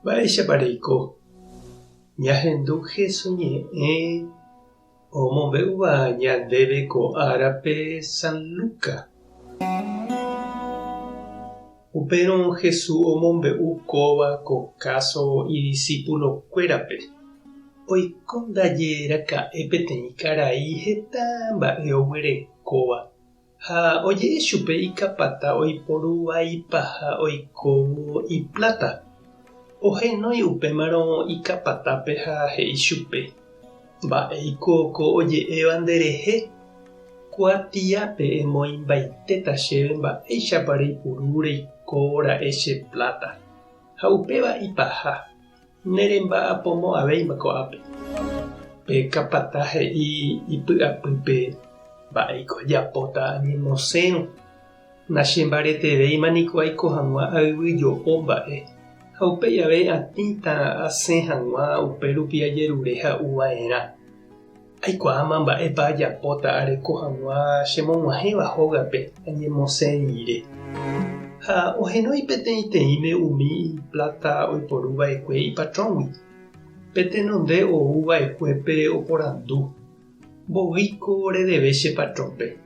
Mba'éichapa reiko? Ñahendu Hesu ñe'ẽ omombe'úva ñandéve ko árape San Luca. Upérõ Hesu omombe'u kóva ko káso idisipulokuérape. Oiko ndaje raka'e peteĩ karai heta mba'e oguerekóva. Ha oje'e chupe ikapata oiporu vaipaha oikóvo ipláta. Ohenói upémarõ ikapatápe ha he'i chupe, Mba'éiko ko oje'éva nderehe? Kuatiápe emoĩmbaitéta chéve mba'éichapa reipuru reikóvo ra'e che pláta. Ha upéva ipaha. Neremba'apomo'ãvéima ko'ápe. Pe kapata he'i ipy'apýpe, Mba'éiko ajapóta añemosẽrõ? Nachembaretevéima niko aiko hag̃ua ayvyjo'o mba'e, ha upéi ave atĩta asẽ hag̃ua upérupi ajerure ha'u va'erã. Aikuaáma mba'épa ajapóta areko hag̃ua chemog̃uahẽva hógape añemosẽ rire. Ha ohenói peteĩteĩme umi ipláta oiporu va'ekue ipatróngui. Pe tenonde ou va'ekuépe oporandu, Mboýiko redeve che patrónpe?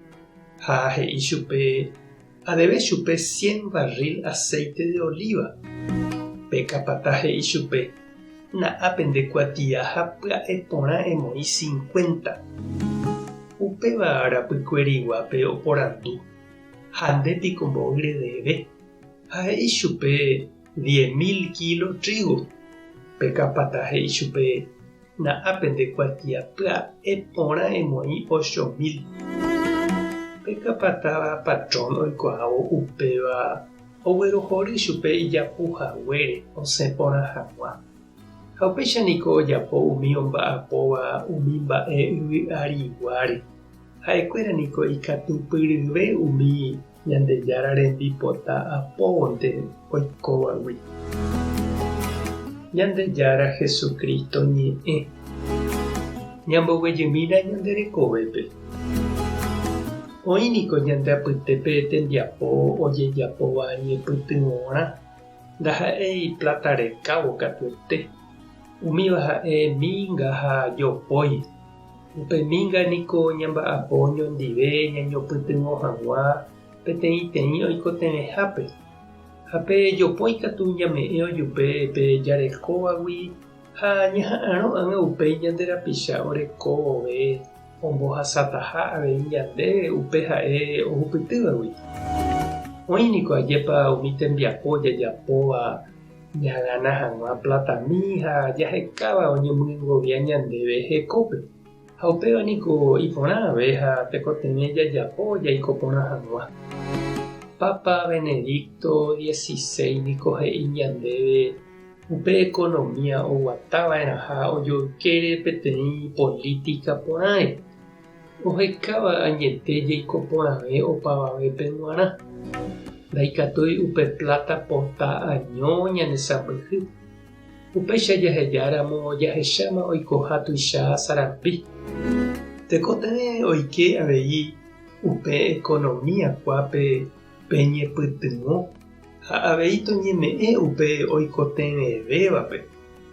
Ha he'i chupe, Adeve chupe cien barril aceite de oliva. Pe kapata he'i chupe, Na'a pende kuatia ha pya'e porã emoĩ cincuenta. Upéva rapykueriguápe oporandu, Ha nde piko mboy redeve? Ha he'i chupe, Diez mil kílo trígo. Pe kapata he'i chupe, Na'a pende kuatia pya'e porã emoĩ ocho mil. Pe kapata patrón oikuaávo upéva oguerohory chupe ijapu haguére osẽ porã hag̃ua. Ha upéicha niko ojapo umi omba'apóva umi mba'e yvy ariguáre. Ha'ekuéra niko ikatupyryve umi Ñandejára rembipota apóvonte oikóvagui. Ñandejára Jesucristo ñe'ẽ. Ñamboguejymína ñande rekovépe. Oĩ niko ñande apytépe tembiapo ojejapóva ñepytyvõrã, ndaha'éi pláta rekávo katuete. Umíva ha'e mínga ha jopói. Upe mínga niko ñamba'apo oñondive ñañopytyvõ hag̃ua peteĩteĩ oikotevẽhápe, ha pe jopói katu ñame'ẽ ojupe pe jarekóvagui ha ñaha'arõ ág̃a upéi ñande rapicha oreko vove ombohasataha avei ñandéve upe ha'e ohupytývagui. Oĩ niko ajépa umi tembiapo jajapóva Ñagana hag̃ua platami ha jahekáva oñemyengovia ñandéve hekópe. Ha upéva niko iporã ave ha tekotevẽ jajapo jaiko porã hag̃ua. Papa Benedicto XVI niko he'i ñandéve upe economía oguata va'erãha ojoykére peteĩ política porãre, ohekáva añete jaiko porãve opavavépe g̃uarã. Ndaikatúi upe pláta pota año ñanesãmbyhy. Upéicha jahejáramo jahecháma oikoha tuicha sarambi. Tekotevẽ oike avei upe economía kuápe pe ñepytyvõ ha avei toñeme'ẽ upe oikotevẽvévape.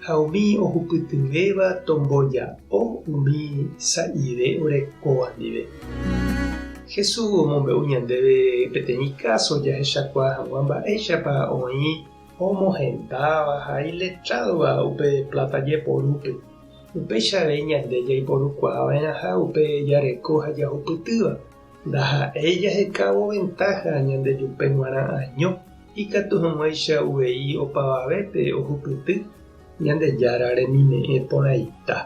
Ha umi ohupytyvéva tomboja'o umi sa'ive orekóva ndive. Jesús omombe'u ñandéve peteĩ káso jahechakuaa hag̃ua mba'éichapa oĩ omohendáva ha iletrádova upe pláta jeporúpe. Upéicha avei ñande jaiporukuaa va'erãha upe jareko ha jahupytýva. Ndaha'éi jahekávo ventáha ñandejupe g̃uarã año, ikatu hag̃uáicha uvei opavavépe ohupyty Ñandejára remime'ẽ porãita.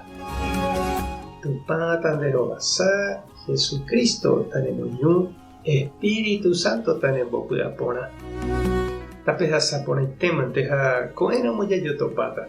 Tupã tanderovasa, Jesucristo tanemoirũ, Espíritu Santo tanembopy'aporã. Tapehasa porãitémante ha ko'ẽramo jajotopáta.